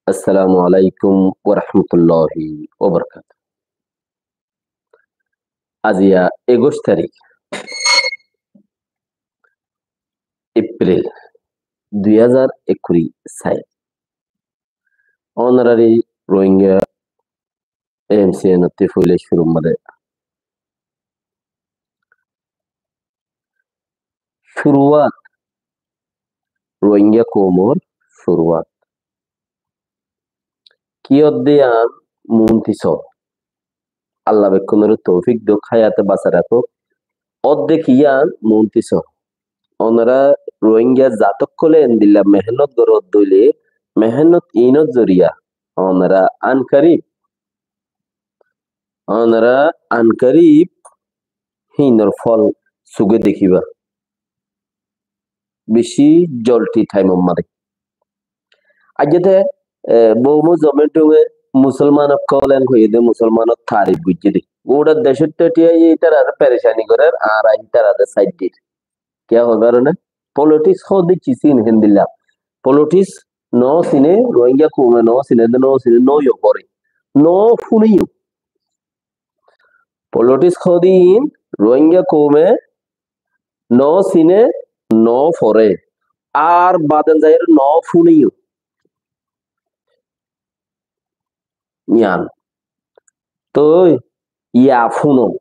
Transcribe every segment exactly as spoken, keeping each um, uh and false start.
Assalamu alaikum warahmatulláhi wabarakátuhu. Aziya ekuic tarík Epril dui házar ekkuri sair. Ónorari Rohingya A M C N ottú foila cúrur mazé cúruwat, Rohingya koumor cúruwat. Ki ódde yián muúnti só. Allah bekkúnore toufik douk, háyate basai rakók. Ódde ki yián muúnti só. Ónora Rohingya zat ókkole endilla mehénnot goródde óile, mehénnot iínor zoriya ónora ankarib, ónora ankarib híinor fol suge dekíba. Bicí zolti thaimor mazé. Aijja te, e, Bómu Zomin Dhunge Musolman ókkole hoiyé de, Musolmanor tarif goijjé de. Gura decót théthiyai ítarare perecani gorér, añára ítarare said dir. Kiyá hoibar ne? Politics hoóde ki sin héndilla. Politics no sine, Rohingya koume no sine de, no sine, no yo gore. No fúne yo. Politics hoóde iín Rohingya koume no sine, no fore. Ar baden zaiyóre no fúne yo. Yián. Toi ya fúno.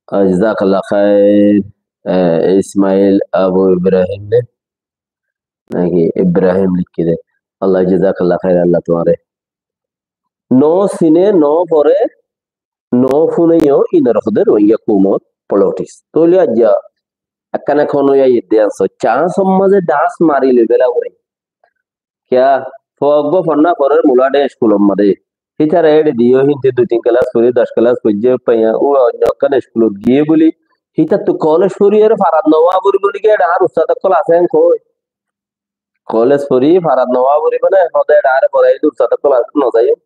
Jazakallah khair, e, Ismail Abu Ibrahim ne? Naki Ibrahim likké de. Allah jazakallah khair, Allah tuáñre. No sine, no fore, no fúne yo, inor hoóde Rohingya koumor politics. Tóile aijja ekkán ekkán ói aiyé de ansó. Chance or mazé dhas mari loi bela goré. Kiyá? Fua uggúa fonná forer Mulhade iskulor mazé. Hítare éçe diyó, hínte dui tin kelas fori, doc kelas foijjé, faiya, ó oinno ekkán iskulot giyé buli. Hítattu kolej foriyóre farat no ówa foribó niki, éçe añár ustad ókkol asé en koi. Kolej fori farat no ówa foribó né, hoóde éçe añáre forai de ustad ókkol asé, no zaiyum.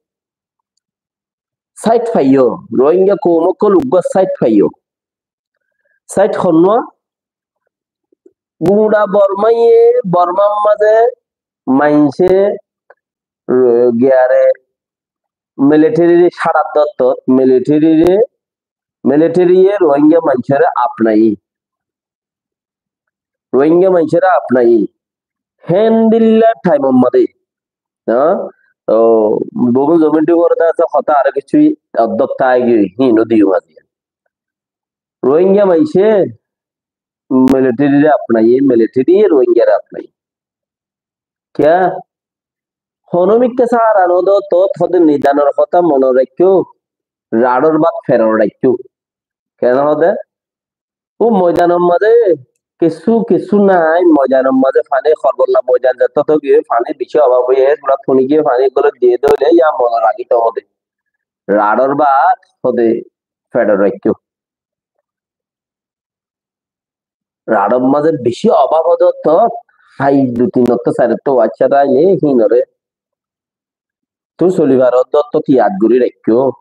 Sait faiyó, Rohingya koum ókkol uggúa sait faiyó. Sait honnúa, gura Bormaye, Bormar mazé maincé, e, giyare military re sára dottor, military re, military ye Rohingya maincóre apnai. Rohingya maincóre apnai. Héndilla thaimor mazé. Há? Ó, Bómu Zomin Dhunge de asé hotá aró kessú oddók táigiyói, híin ó diyum aijja. Rohingya maincé military re apnai, military ye Rohingya re apnai. Kiyá? Honó mikká sára no do, tót hoóde nidanor hotá mone raikkó, raçor bát ferot raikkó. Kiyá hoóde? Ó moidanor mazé kessú, kessú nai, moidanor mazé faní, Horbolla moidan zettó giyé faní bicí obab óiye, gura fúni giyé faní gula diyé de óile yá mone raikkó hoóde. Raçor bát hoóde ferot raikkó. Raçor mazé bicí obab ódde ottót, hái dui tin ottó sair ottó accá táile híinore. Tui solibar ódde ottót yad gorí raikkó.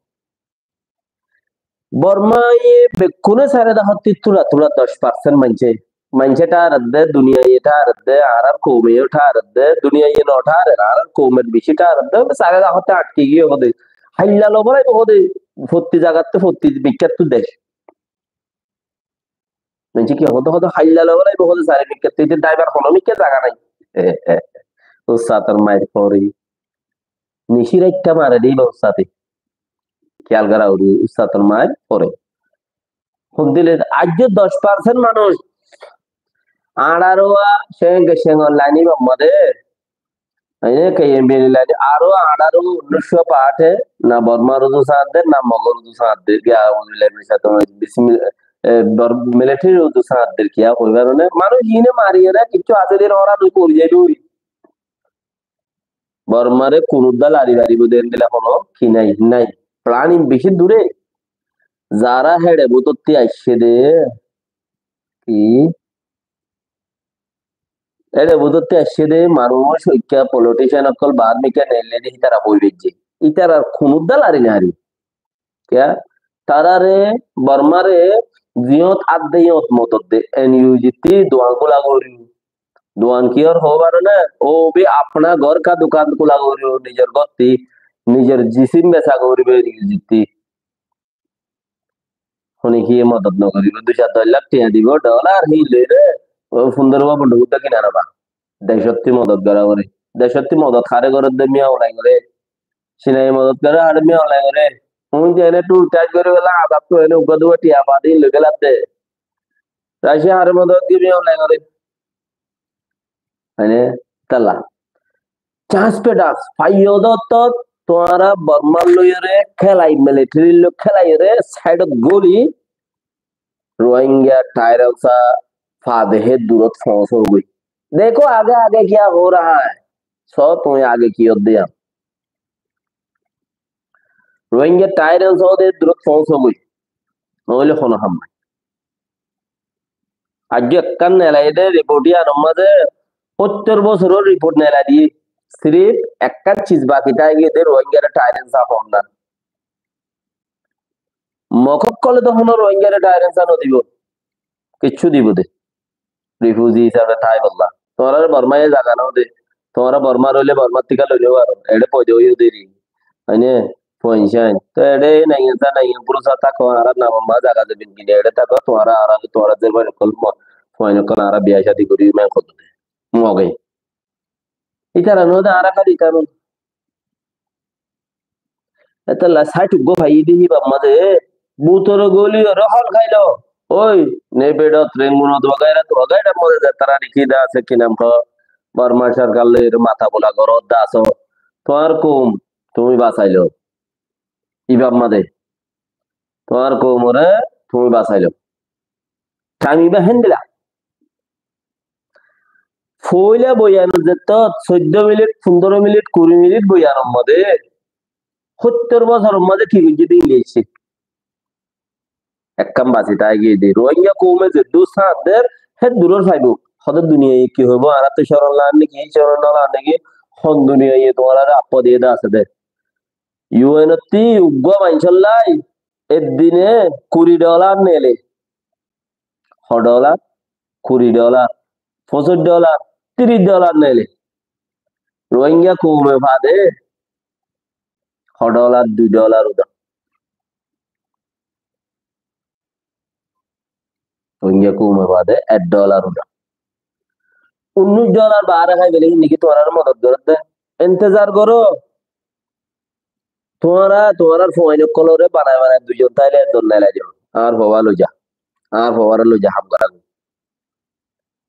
Bormaye bekkúne sairé de hottí tura tura doc percent maincé. Maincé tháar de, duniyaiye tháar de, añárar koume yó tháar de, duniyaiye no tháar, añárar koume bicí tháar de, sairé de hottí añtki giyé hoóde. Háilla lobó laibo hoóde, fottí zagattú, fottí mikkáttú dec. Maincé ki hoóde, hoóde háilla lobó laibo hoóde, sairé mikkáttú, ite daibar honó mikká zaga nai. Ussator mair fore. Nici raikká mare de íba ussate. Kiyal gora uri, ussator mair fore. Hondilla aijjó doc percent manúic añçárowa ceng, cengor lain íbar mazé, ene K M B N lain, aró añçáro unnúiccó paáte na Bormar uzu sañdder, na Mogor uzu sañdder, giya uzu lain, bismillah, e, Bor-, military uzu sañdder, kiyá hoibar ne? Manúic ine mariyóre kiccú asé de, óra loi mori zaiboi. Bormare kunudda lari faribó de endilla hono ki nai? Nai. Planning beci dure. Zara héçe bútotti aiccé de, ki? Héçe bútotti aiccé de, manúic oikká politician ókkol baár mikká neille de, ítara boi beijjé. Ítarar kunudda lari nari. Kiyá? Tarare, Bormare, ziyót adde yót modot de, N U G t duangula gori. Duan kiyór hoó faro né? Ó bí afná gór ka dukan kúla goríbo, nizor gótti, nizor jisim besa goríbo, nizor jitti. Hone kiyé modot no goríbo? Dui sar doc lak tiañ dibo, dolar hí loi re, ó fundoro ba bonduk udda kina naba. Decotti modot gora goré. Decotti modot hare goré de miya ulai goré. Sinai modot gora hare miya ulai goré. Hon de ene tu taj gori bela adab tu ene uggwa duwa tiya badi loi gela de. Rasia hare modot gori miya ulai goré. Mane tala. Chance pe das. Faiyó dottot tuáñra Borma loiyore kélai, military loi kélaiyore side ot goli Rohingya tyrants fade he durot foóñso goi. Dekho aage aage kya ho raha hai. So tui aage ki hodde am. Rohingya tyrants fade he durot foóñso goi. Noile hono ham nai. Aijjó ekkán nelai de report iyanor mazé, hóttor bosóror report nelai diye. Sirif ekkán ciz baki táki giyé de Rohingyare tyrants fon na. Mok ókkole de hono Rohingyare tyrants no dibo. Kiccú dibo de. Refugee hísabe táibolla. Tuáñrare Bormaye zaga no de. Tuáñra Bormar óile Bormar tika loi no faro. Eçe foida óiyo deri. Mane, fuain sáin. To eçe naiyan sa naiyan puro sa táko, añára nam amma zaga zobin kine eçe táko, tuáñra añára tuáñra ze fuain ókkol mo-, fuain ókkol añára biya cádi gori men hodo de. Moge. Ítara no de añára kali ítara no. Etolla side uggwá faiyé de híbar mazé, bútore goli ore hol khailo. Ói, Nefidot, Rengunot, wagaira, wagaira mazé ze tará niki de asé, ki nam hoó, Borma sorkar loi ore mata bola goró de asó. Tuáñr koum, tuñí basailo. Íbar mazé. Tuáñr koumore tuñí basailo. Time iba héndilla. Foila boyan zettót soiddo minit, fundoro minit, kuri minit boyanor mazé hóttor bosóror mazé ki goijjé de Inglice. Ekkán basi táki giyé de. Rohingya koume zeddúr sáñt der, héddúror faibo. Hóde duniyaye ki hoibo? Añára to coron lar niki, coron no lar niki? Hon duniyaye tuáñrare affa diye de asé de. U N ottí uggwá maincólla eddine kuri dolar nele. Ho dolar? Kuri dolar, foñsóit dolar, tiríc dolar nele. Rohingya koume fade ho dolar, dui dolar uda. Rohingya koume fade ek dolar uda. Unnic dolar bare hái bele niki tuáñrare modot gorer de. Intezar goró. Tuáñra, tuáñrar fuain ókkolore banai banai duizon táile ekzon nelai diyo. Añár fua loi za. Añár fuare loi za ham gorá.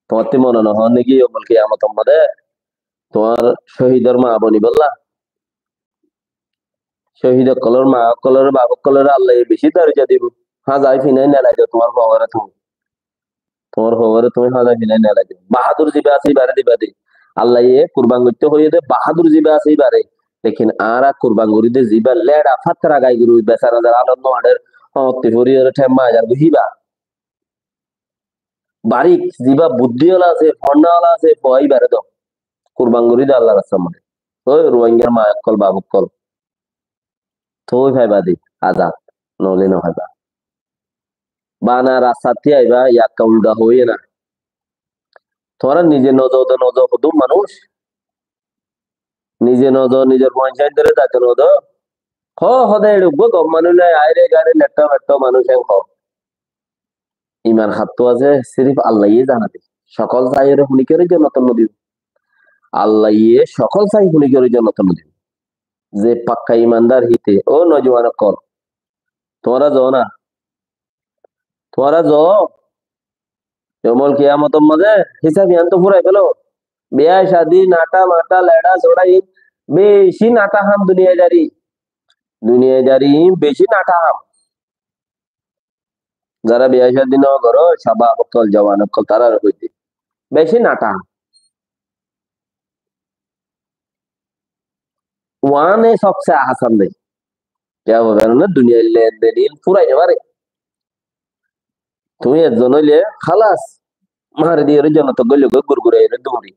Tuáñrttí mone no hoó niki yomul kiyamotor mazé tuáñr cóhidor maa boni bolla? Cóhid ókkolor maa ókkolore, baf ókkolore Allaye beci daraja dibo. Háñzai finai nelai diyo tuáñr fuare tuñí. Tuáñr fuare tuñí háñzai finai nelai diyo. Bahadur ziba asé ibare diba de. Allaye kurban goitte hoiye de bahadur ziba asé ibare. Lekin añára kurban gori de ziba leda fatra gai gori besara zar alot no ader, hoñotti fori ore themma ajar go hiba. Barik, ziba buddí ola asé, fonná ola asé, fua ibare do. Kurban gori do Allar rastar mazé. Ói Rohingyar maa ókkol, baf ókkol. Toi faiba de azad, noile no faiba. Bana rastattí aiba, yakka ulda hoiye na. Tuáñra nize no zo de no zo hodún manúic. Nize no zo, nizor fuain sáindore zaito no do. Ho, hode eçe uggwá gom manúic nai, aire gaire netto metto manúic en ho. Iman hattú asé, sirif Allaye zana de. Sokol saiyore hunikore jonnotot no dibo. Allaye sokol sai hunikore jonnotot no dibo. Ze pakka imandar híte, ó nojuwan okkol, tuáñra zo na. Tuáñra zo. Yomol kiyamotor mazé hisab iyan to furai felo. Biya cadi, nata mata, leda sora, in beci nata ham duniyadari. Duniyadari in beci nata ham. Zara biya cadi no goró, cabab okkol, jowan okkol, tarare hoití. Beci nata ham. One sobse asan de. Kya hobe na, duniyar lenden in furai no fare. Tumi ekzon óile halas, mari diyore jonnotot goille goi gurgurai ore duri.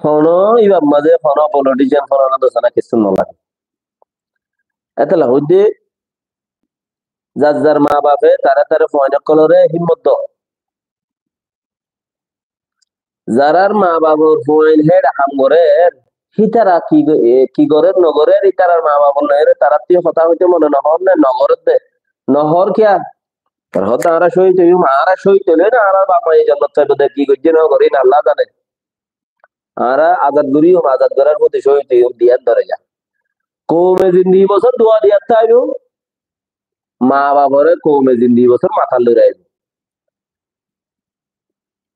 Hono ibar mazé hono politician, hono dosana kissú no lage. Etolla hoidde zar zar maa bafe tare tare fuain okkolore himmot do. Zarár mabafor fuain héçe ham gorér, hítara ki go-, e, ki gorér, nogorér, ítarar mabafor nogorér, taráttu hotá hoité mone nohór né, nogorér dé. Nohór kiyá? Ar hoódde añára cóhid óiyum, añára cóhid óile na añárar bafmaye jonnot faibó dé, ki goijjé nogorí na Allah zane. Añára azad goríyum, azad gorár foti cóhid óiyum, diyan doreja. Koume zindigi bosór dua diyattá aibó, mabafore koume zindigi bosór matát loi raibó.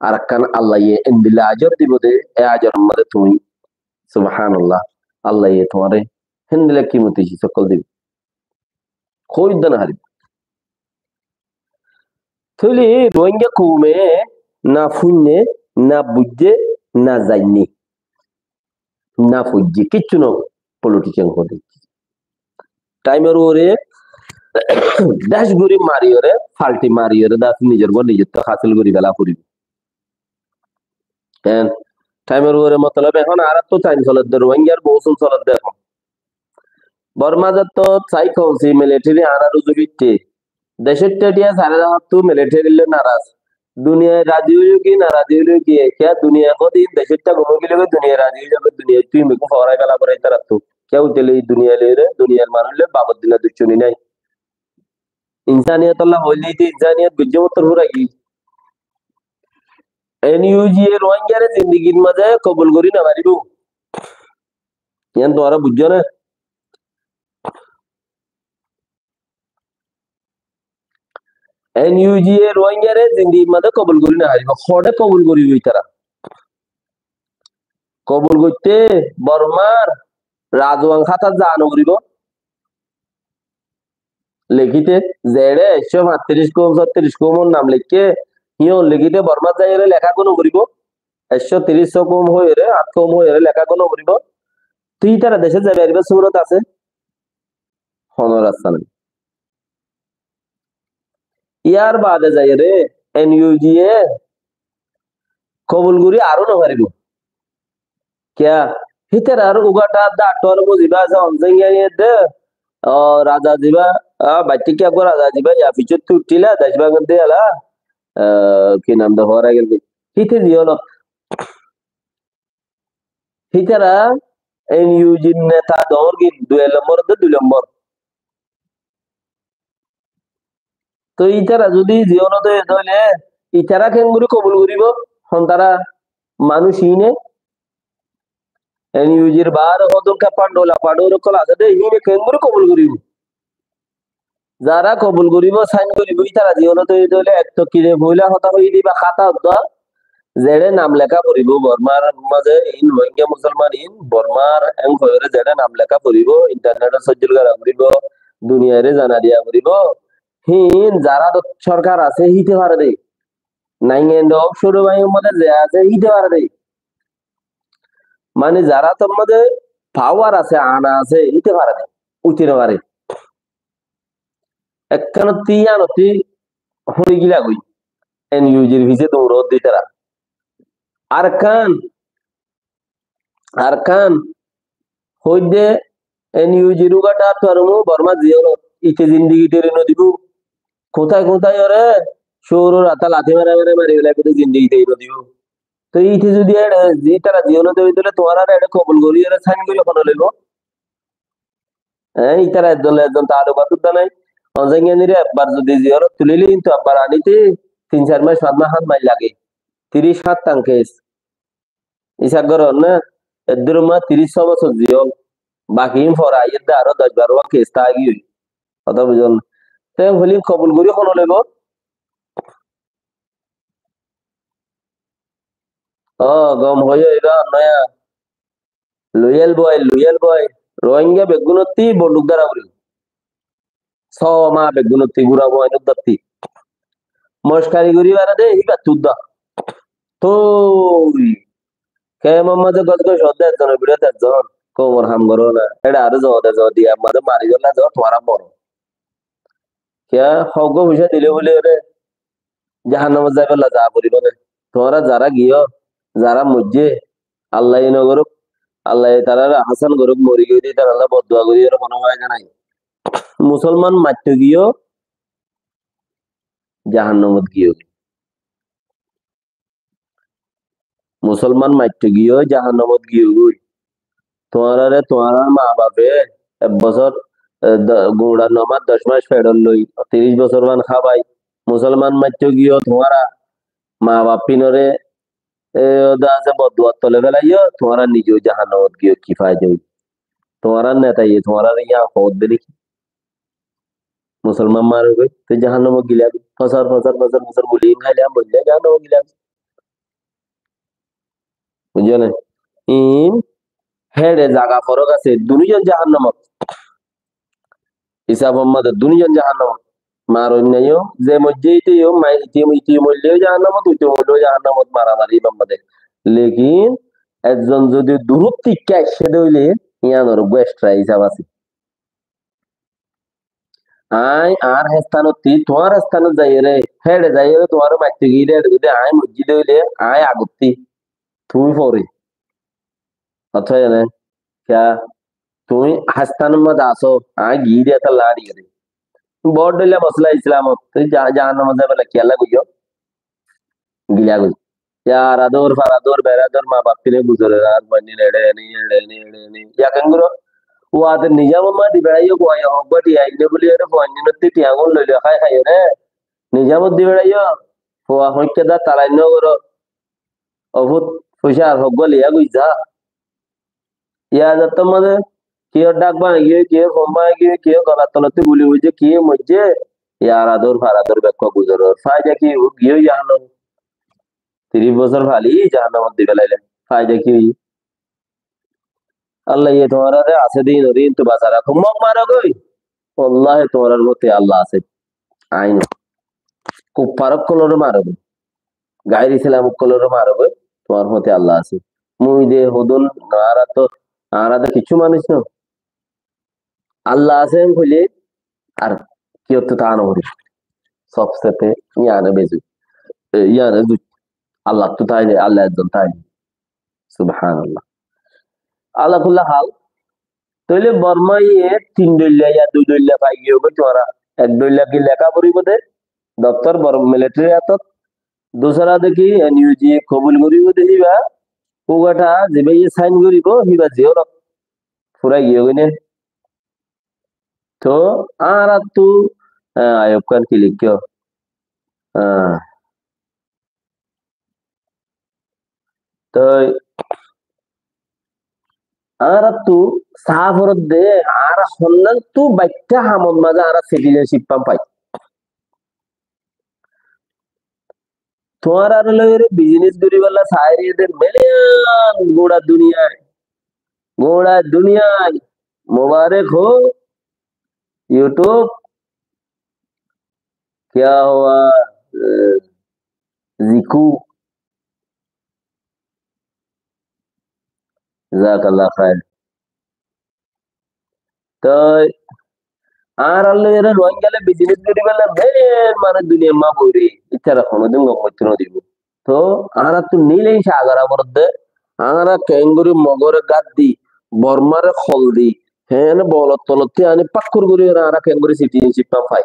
Arekkán Allaye endilla ajor dibo de, e ajor mazé tuñí, subhanallah, Allaye tuáñre héndilla kimoti sis ókkol dibo. Hoói dé no faribó. Tóile Rohingya koume na fúinne, na buijjé, na zainne, na foijjé, kiccú no, politician hoóde. Thaimor uore dec gorí mariyóre, falti mariyóre, das nizor gúa nizottú hásil gorí fela foribó. Hen, thaimor uore motolob ehón añárattú thaim soledde, Rohingyar mousun soledde ehón. Bormá zattót sai koumsi militeri añárar uzu fitte. Decór thiañ sair házattú militeri loi naraz. Duniyai razi óiyo ki, narazi óiyo ki, kiyá duniyai hodin decór thiañ gom ói gilé goi, duniyai razi ói zagói, duniyaittú imikú forai fela foré ítarattú. Kiyá uite loi duniyai loire, duniyair manúic loi babot dina duccúni nái. Insaniyotolla hoilé íte insaniyot goijjé mottor fúrai giyói. N U G e Rohingyare zindigir mazé kobul gorí no faribó. Yián tuáñra buijjó né? N U G e Rohingyare zindigir mazé kobul gorí no faribó. Hoçé kobul goríbo ítara? Kobul goitté Bormar razuang hátat za no foribó. Lekíte, zeçé ekcó fañtiríc koum, sóttiríc koumor nam lekké, híyan lekíte Bormát zaiyóre leká gún no foribó. Ekcó tiríc só koum hoiyóre, át koum hoiyóre leká gún no foribó. Tói ítara decót zai faribár surot asé? Honó rasta nái. Yar baade zaiyóre N U G e kobul gorí aró no faribó. Kiyá? Hítarar ugathá dáttuar mozibá asé, Onzengyan de, o, raza zibá, a, baitté kiyá gó raza zibá, ya fiçóttu uththíla, dec báñgedde yala, a, ki nam de, fora gelde. Híte ziyóno. Hítara N U G neta dóñr gin, dui lombor de dui lombor. Toi ítara zodi ziyóno de óile, ítara keéngorí kobul goríbo? Hon tara manúic híine? N U G r baáre hodún keppan dhola fadhór ókkol asé de, híine keéngorí kobul goríbo? Zará kobul goríbo, sain goríbo, ítara ziyóno de óile, ek to kine foila hotá hoiyé diba, hátá uddúa, zeçé nam leká foribó Bormar mazé, in Rohingya Musolman in Bormar en hoiyóre zeçé nam leká foribó, intarnetot sóijjil gorá foribó, duniyaire zana diya foribó, híin zará to sorkar asé, híte fare de. Naingan de offshore báñgor mazé ze asé, híte fare de. Mane zará tor mazé pawar asé, ana asé, híte fare de. Uthí no fare. Ekkán ottí yían ottí hoi gila goi. N U G r fisé dourot de ítara. Arkán, Arkán, hoidde N U G r ugathá tuarumú Bormá ziyóno, ite zindigi teri no dibó. Kotái kotái ore, cóuror atá lati mare mare mari félai, ite zindigi teri no dibó. Toi ite zodi eçe, ítara ziyóno de óile tuáñra eçe kobul gorí ore sain gorí hone loibo? Hé, ítara ezzon ezzon taallukat uddá nái. Onzengyanire ebbar zodi ziyónot tulile kintu ebbar anite tin sair mac, fañs mac, hát mac lage. Tiríc háñttan kes. Isab goron na, eddúr ma tiríc só bosór ziyón. Baki in fore aiyér de aró doc baró wá kes táigiyoi. Hotá buzón? Te hoilé kobul gorí hone loibo? Ó, gom hoiyó, ibá noya. Loyal boy, loyal boy. Rohingya beggúnottí bonduk dóra foribó. Só ma beggúnottí gura boy noddótti. Mockari gorí fare de, híbattú uddá. Toi, kemor mazé gos gos hoódde ezzonor biçót ezzon, koumor ham goró na. Eçe aró zode zode, ar mazé mari félai zode, tuáñra moro. Kiyá, hóggo fuicá dile buli ore jahannamot zaibolla za foribó né? Tuáñra zará giyó, zará moijjé, Allaye no gorók, Allaye taráre ahán gorók, mori giyé de ítaralla boddua gorí ore honó faida nái. Musolman maitto giyó, jahannamot giyó. Musolman maitto giyó jahannamot giyógoi. Tuáñrare tuáñrar mabafe ek bosór, e, do-, guñça no mas doc mac feçot loi, tiríc bosór man hábai. Musolman maitto giyó tuáñra mabaf inore, e, óde asé bodduar tole felaiyó, tuáñra nize jahannamot giyó ki faida óibo? Tuáñrar netaye tuáñrare yián hoódde niki? Musolman marigói, te jahannamot gilagói. Fosar, fosar, fosar, fosar, guli háile moille jahannamot gilagói. Buijjó né? Iín héçe zaga forok asé, duníyan jahannamot. Isab Muhammad duníyan jahannamot. Mar oinnayo, ze moijjé ite yo, mai ite, ite moille jahannamot, ite moille jahannamot, maramari ibár mazé. Lekin ekzon zodi durut tikka aiccé de óile, yián or uggwá extra isab asé. Aññí añár hestanottí tuáñr hestanot zaiyóre, héçe zaiyóre tuáñre maitto giyé de, héçe zodi aññí moijjí de óile, aññí agottí, tuñí fore. Hotá buzó né? Kiyá? Tuñí hestanor mazé asó, aññí giyé de, étalla aññí giyé de. Bóut dhoilla mosala Islamot. Tui ja-, jahannamot zaibolla kiyólla goijjó? Gilagói. Yar ador, far ador, ber ador, mabaf fine guzore, ar fuainnin eçe ene, eçe ene, eçe ene. Ya kengori? Uwade nizamor mazé di beçaiyó, fua ya hok ba diya aine buli ere fuainnin ottí tiyañ gún loi loi hái hái ere. Nizamot di beçaiyó, fua hoikka da talai no goro. Ofut, fuisar hok ba liya goi za. Yar zattór mazé kiyór dhák báñgi giyói, kiyór fom báñgi giyói, kiyór golar tolottí guli foijjé, kiyé moijjé, yar ador, far ador bekkún guzoror. Faida ki? Ó giyói jahannamot. Tiríc bosór fali jahannamot di felailé. Faida ki óiye? Allaye tuáñrare asé de inore intu basai rakó. Mok marogói. Wallahi tuáñrar foti Allah asé. Aññí no. Kuffar ókkolore marogói. Gair Islam ókkolore marogói. Tuáñrar foti Allah asé. Mui de hodún añára to, añára to kissú manúic no. Allah asé en hoile ar kiyóttu táa no foribo. Sobsete yiáne beci, e, yiáne zuc. Allattú táile, Allah ekzon táile. Subhanallah. Ala kulli hal, tóile Borma ye tin dhoilla ya dui dhoilla fai giyói tuáñra. Ek dhoilla ki leká foribo de, doftor Borma military atot, dusara de ki N U G kobul goribo de híba, ugatha ziba ye sign goribo, híba ziyó no. Furai giyói né. Toh, añárattu, ah, Ayub Khan ki leikké? Ah. Toi, añárattu saá foredde, añára honnáttu baitta hamot mazé añára citizenship fán fai. Tuáñrare loiyóre business goríbolla saáir de million gura duniyai, gura duniyai. Mubarek ho YouTube, kya hua, eh, Ziku, jazakallah khair. Toi añárar loi ere Rohingyale business goríbolla beren mane duniyar ma bore, ítara honodin gom goitte no dibo. Toi añárattu Nil sagor foredde, añára kengori Mogore gat di, Bormare hol di, hene bolor tolotti ani pakkur gori ere añára kengori citizenship fán fai.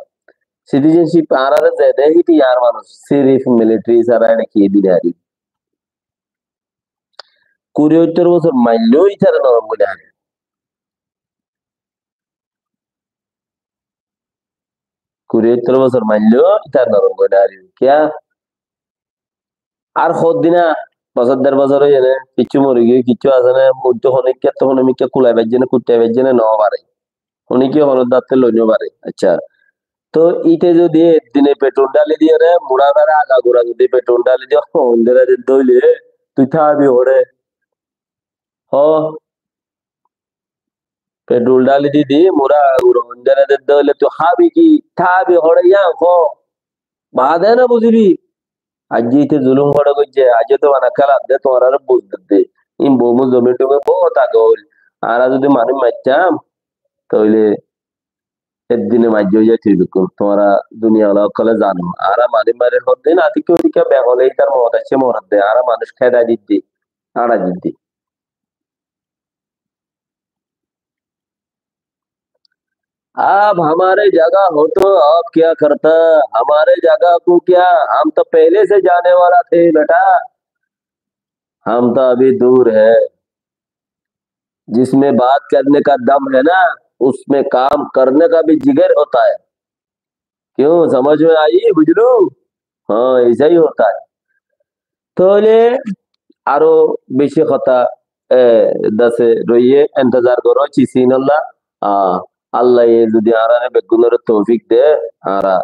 Citizenship añárare zede hiti yar manus, sirif military sara ene ki dinari. Kuri óttor bosór mailló ítara norom gori ane. Kuri óttor bosór mailló ítara norom gori ane. Kiyá? Ar hoddin, bosór der bosór óiye né, kissú mori giyói, kissú asé né, uddú honikka, to honikka kulai faijje né, kuttai faijje né, no fare. Honikka honó datte loi no fare. Accá. Toi íte zodi eddine petrol dhali diyóre, muragare agagura zodi petrol dhali diyo, hondera de dóile, tui tábi hore. Ho. Petrol dhali di di, muragura hondera de dóile, tui hábi ki, tábi hore yián ho. Baade na buzibi. Aijja íte zulum hore goijje, aijja to bana kela de, tuáñrare buz de. In bomu zomin tumin bout age óil. Añára zodi manúic maittam, tóile eddine maijjé ói zaito bekkún. Tuáñra duniyala ókkole zano. Añára manúic marir hoddin, atikka utikka behole itar moot aiccé moredde. Añára manúic khedai diddi, añçai diddi. आप हमारे जगह हो तो आप क्या करता? हमारे जगह को क्या? हम तो पहले से जाने वाला थे बेटा। हम तो अभी दूर है। जिसमें बात करने का दम है ना, उसमें काम करने का भी जिगर होता है। क्यों, समझ में आई, बुझलू? हाँ, ऐसा ही होता है। Tóile aró beci hotá, e, dase roiyé, entezar goró, cisinolla. A, Allaye zodi añáráre beggúnore toufik de, añára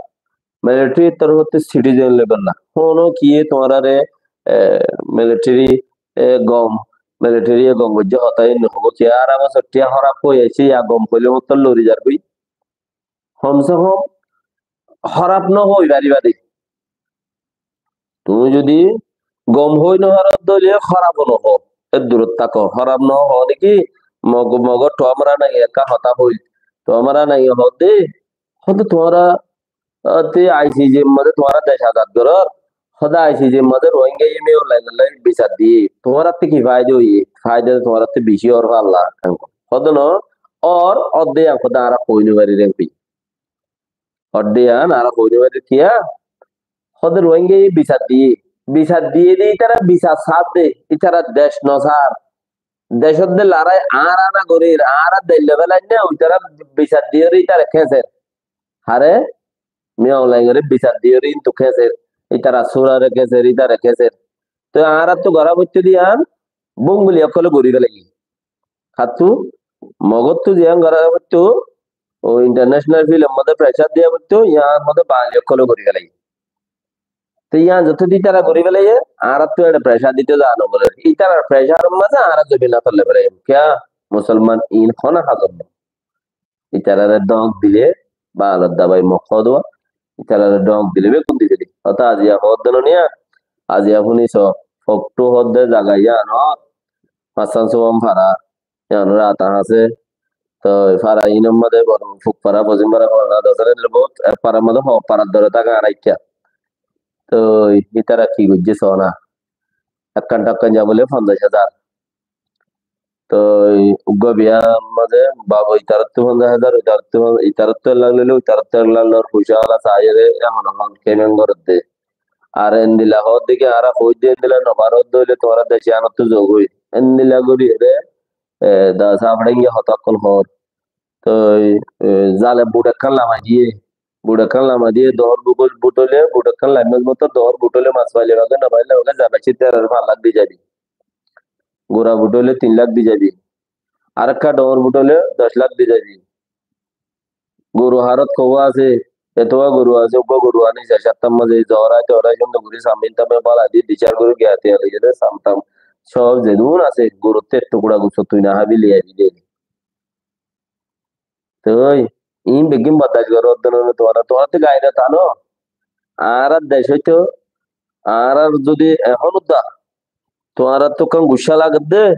military torfóttu citizen loibolla. Hono kiye tuáñráre, e, military, e, gom, military e gom goijjé hotá in nohóibo. Kiye añára bosór tiya hóraf ói aiccí, ya gom hoile mottor lori zargói. Hom se hom hóraf no hoi faribá de. Tuñí zodi gom hoi no faró de óile hóraf no hó. E durot táko, hóraf no hó niki? Mog-, Mogor tuáñra nai ekká hotá hoil. Tuáñra nai hó de, hó de tuáñra, a, te I C J r mazé tuáñra dec azad gorór. Hó de I C J r mazé Rohingya ye Min Aung Hlaing lla bisar diye. Tuáñrattú ki faida óiye? Faida tuáñrattú beci ór falla. Hó de no, ór, ór de yián hó de añára hoi no farir en ki. Ór de yián añára hoi no farir kiya? Hó de Rohingya ye bisar diye. Bisar diye de ítara bisar sar de, ítara dec no sar. Decót de lorai añára no gorir, añára dec loi félai de, ítara bisar diyoré ítara késer. Hare? Min Aung Hlaing ore bisar diyoré intu késer. Ítara surare késer, ítara késer. Toi añárattú gorá foittó de yián Bongoli ókkole gorí félaiye. Hattú Mogottú ziyán gorá foittó, o international film mazé pressure diya foittó, yián mazé Bangali ókkole gorí félaiye. Te yián zottó de ítara gorí félaiye, añárattú ere pressure dito za no bole. Ítarar pressure mazé añára zobin ot tole félaiye. Kiya? Musolman in hona hazor no. Ítarare dók dile, Bangalor dabai mok hoó de, ítarare dók dile bekkún di fele. Óta aziya hoódde no niya, aziya fúniso, Foktu hoódde zaga yián, ó, Massan Suwan fara, yián rata asé. Toi fara inor mazé boro Fuk fara, Fosim fara, fara na dosar ele bout, ek farar mazé ho farar dore táke añára ikká. Toi ítara ki goijjé só na. Ekkán takkán za bole fonzaic házar. Toi uggwá biyar mazé babo ítarattú fonzaic házar, ítarattú fon-, ítarattú ek lak loile, ítarattú ek lak lor, fuisá ala saiyóre, ehón ehón kemen gorédde. Ar endilla hoódde ki, añára hoóidde endilla no faródde óile tuáñra dec yíanottú zogói. Endilla goríyore, e, da safrenge hotá ókkol hoór. Toi, e, zale buth ekkán lamai diyé, buth ekkán lamai diyé, doóñr buth, buth óile, buth ekkán laimot moto, doóñr buth óile mas faile mage, no faile mage, zaba cítarare fañs lak di zaibi. Gura buth óile tin lak di zaibi. Arekka doóñr buth óile doc lak di zaibi. Goru harot kowá asé, etuwa goru asé, uggwá goru ani sai, sattar mazé zorai torai cúndor gorí samin tamin bala di, dicár gorí giya tiya loiyóre samtam. Sob zedún asé, goruttú ek tukura gossó tui no hábi loi aibi de. Toi, in beggín bordac goródde no, tuáñra, tuáñrattú gairot ano. Añárar dec óito, añárar zodi ehón udda, tuáñrattú ekkán guccá lagedde,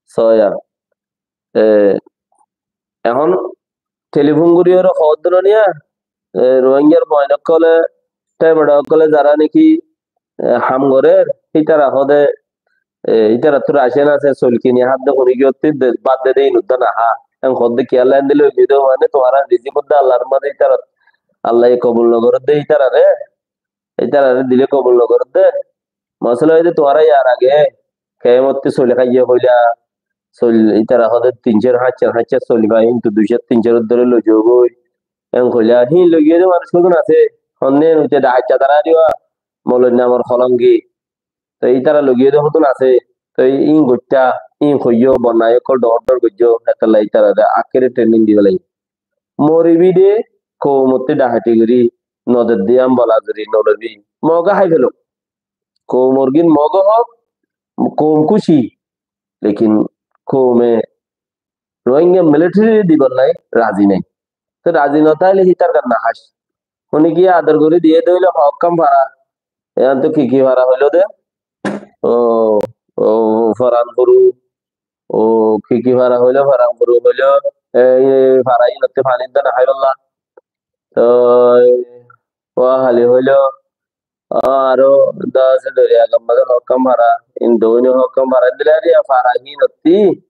soya. E, ehón telifón goríyore hoódde no niya, e, Rohingyar boin ókkole, temeda ókkole zara niki, e, ham gorér, hítara hoóde, e, ítarattú racen asé, soil kini hádde, honi giyótti de, bad de de, in udda nahá. En hoódde kiyólla endilla óiye de, mane, tuáñra rizikot de Allar mazé ítara, Allaye kobul no gorédde ítarare, ítarare dile kobul no gorédde. Mosala óiye de tuáñra yar age kemottú soil háiye hoila, soil ítara hoóde tin cór, háñt cór, háñt cór soil fai, kintu dui cór tin cór dóri loi zagói. En hoila, hín loi giyé de manúic hodún asé, honne en uite dahaitta tará diwa, Moloi namor holongi. Toi ítara loi giyé de hodún asé, toi in goittá, in hoiyó, bonnai ókkol dhoóñr dhoóñr goijjó, hétolla ítarare akkere training di félaiye. Moribi de, koumottú dhahaiti gorí, no dedde yián bola zuri no lobi. Moge hái felok. Koumor gín Moge hók, koum kúci. Lekin koume Rohingya military dibar lai razi nai. Te razi no táile hítar gán no hás. Hone ki ador gorí diyé de óile hók ham fara. Yián to ki ki fara hoilo de? O, o, Faranfuru, o, ki ki fara hoilo, Faranfuru hoilo, e, e, fara inotte fanir dana háibolla. Toi, o, hali hoilo, o, aró dase doriya gamba de hók ham fara, in doino hók ham fara, endilla eriya fara inotti,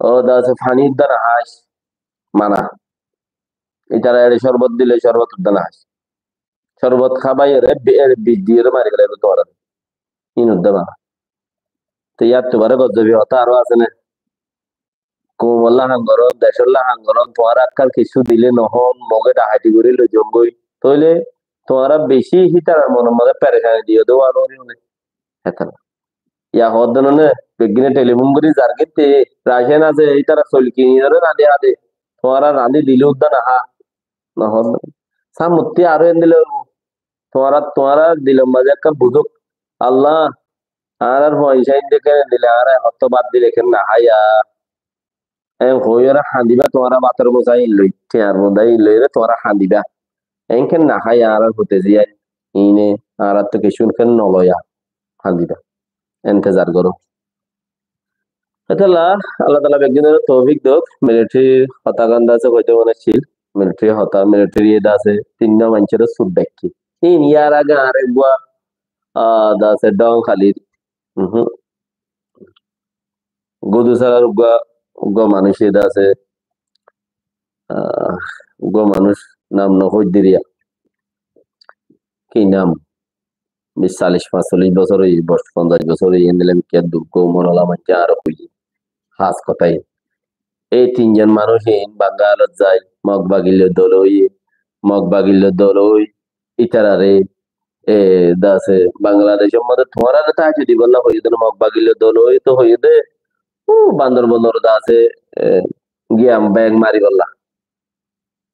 o, dase fanir dana hás, mana. Ítara ere corbot dile corbot udda no hás. Corbot hábaiyore, bi-, ere bic diyore mari félaibo tuáñra. In udda mana. Te yáttu baré gozzobi hotá aró asé né? Koumolla ham gorón, decólla ham gorón, tuáñra ekkán kessú dilé nohón, Mogé dhakaiti gorí loizongói. Tóile tuáñra bicí hítarar monor mazé perecani diyó dé, uá nogorí né. Hétalla. Yá hoódde noné, beggúne telifón gorí zargói te, Raciyan asé, ítara soil kini dóre nade ade, tuáñra rañdí dilé uddá nahá. Nohódde. Sámottí aró endilla óibo. Tuáñra, tuáñra dilor mazé ekkán buzók. Allah, añárar fuain sáinde kene dile, añára hottó bát dile kene naháiya. En hoiyóre hañdibá tuáñra bátor bosá in loi, tiañr bosá in loiyóre tuáñra hañdibá. Enke naháiya añárar fute ziyán, ine añárattú kessú kene noloiya, hañdibá. Entezar goró. Hétalla, Allah taala beggúnore toufik douk, militari'r hotá gán de asé hoito mone accíl, militari'r hotá, militari'r iye de asé, tinnwá maincóre sur dhaikké. Hín yar age añára eggúa, ah, de asé Dhonghalir, uhum, Gudusarar uggúa, uggúa manúic de asé, ah, uggúa manúic nam nohoiddé riya. Ki nam? Bic, callic, fañscallic bosór óiye, boc, fonzaic bosór óiye, endilla mikká durgó umor ola maincé aró hoiyé. Hás hotá iín. Ei tin zon manúic iín Bangalot zai, Mog bagillor dol óiye, Mog bagillor dol ói, ítarare, e, de asé, Bangladecór mazé tuáñrare táaicco dibolla hoiyé de, Mog bagillor dol ói to hoiyé de, u, Bandorbanor de asé, e, giyam bek maribolla.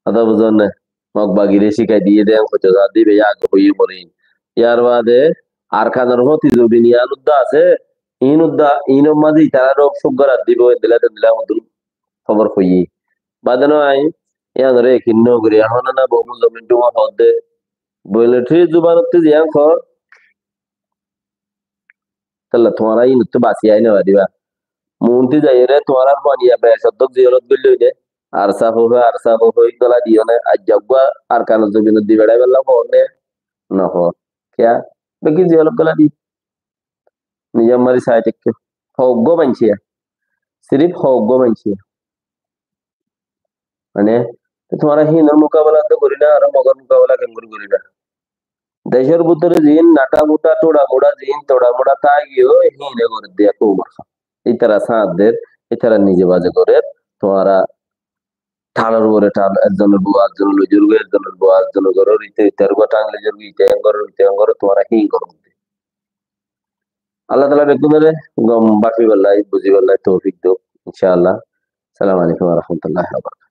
Hotá buzón né? Mog bagire cíkai diyé de, en hoito zar dibe, yá age hoiyé more. Yar bade Arkanor foti zobin yián udda asé, iín udda, iínor mazé itarare ók cúk gorat dibo, endilla tendilla hoddúr hóbor hoiyé. Bade no añí, yiánore ekin no gorí, ehón na bohum zomin duma hoódde. Militari'r zubanottú ziyán hoór, Hétalla tuáñra iínottú basi ai no faribá. Muúnti zaiyóre tuáñrar fuain ya becoddok ziyolot goillói né, ARSA fo hoi, ARSA fo hoi gola diyó né, aijja uggúa Arkanor zobinot di beçáiballa hoór né, no hoór. Kiyá? Beggín ziyolot gola di. Nize mari sai táikko. Hó uggúa maincé ya. Sirif hó uggúa maincé ya. Mane, te tuáñra hínor mukabela to gorí na, aró Mogor mukabela keéngorí gorí na? Decór bútore ziín nathá-muthá, thuça-muça, ziín thuça-muça táki ói, híine gorédde ekká umor há. Ítara sáñt der, ítara nize baze gorér, tuáñra thalor uore thal, ekzonor bou arekzone loizorgói, ekzonor bou arekzone gorór, ite itar uore thang loizorgói, ite en gorór, ite en gorór, tuáñra híin goródde. Allah taala beggúnore gom báfibolla, buzíbolla toufik douk, incá Allah. Assalamu alaikum wa rahmatullahi wa barakatuhu.